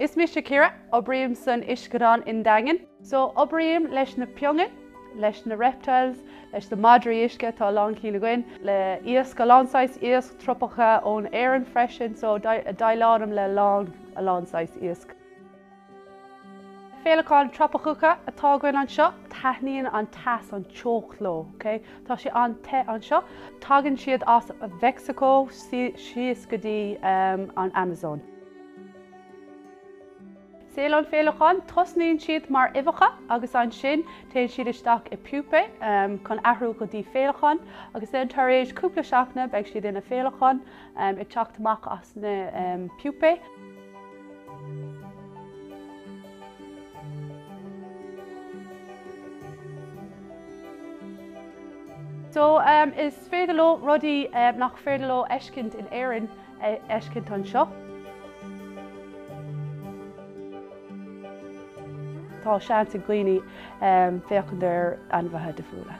Is mise Ciara, oibrím san uisceadán i nDaingean. So, oibrím leis na piongain, leis na reptiles, leis na madraí uisce, tá a lán cinn againn, le iasc, a lán saghas iasc tropacha ón Éirinn freisin, so déileálaim le lán, a lán saghas iasc. Féileacáin tropachacha atá againn anseo, taitníonn an teas, an teocht leo, ok? Tá sé an-te anseo. Tagann siad as Mheicsiceo síos go dtí an Amazon. Saol an féileacáin, tosnaíonn siad mar uibheacha agus ansin téann siad isteach i pupae chun athrú go dtí féileacáin agus then tar éis cúpla seachtaine beidh siad ina féileacáin ag teacht amach as na pupae. So is féidir leo rudaí nach féidir leo fheiscint in Éirinn a fheiscint anseo. Tá seans ag dhaoine féachaint ar ainmhithe difriúla.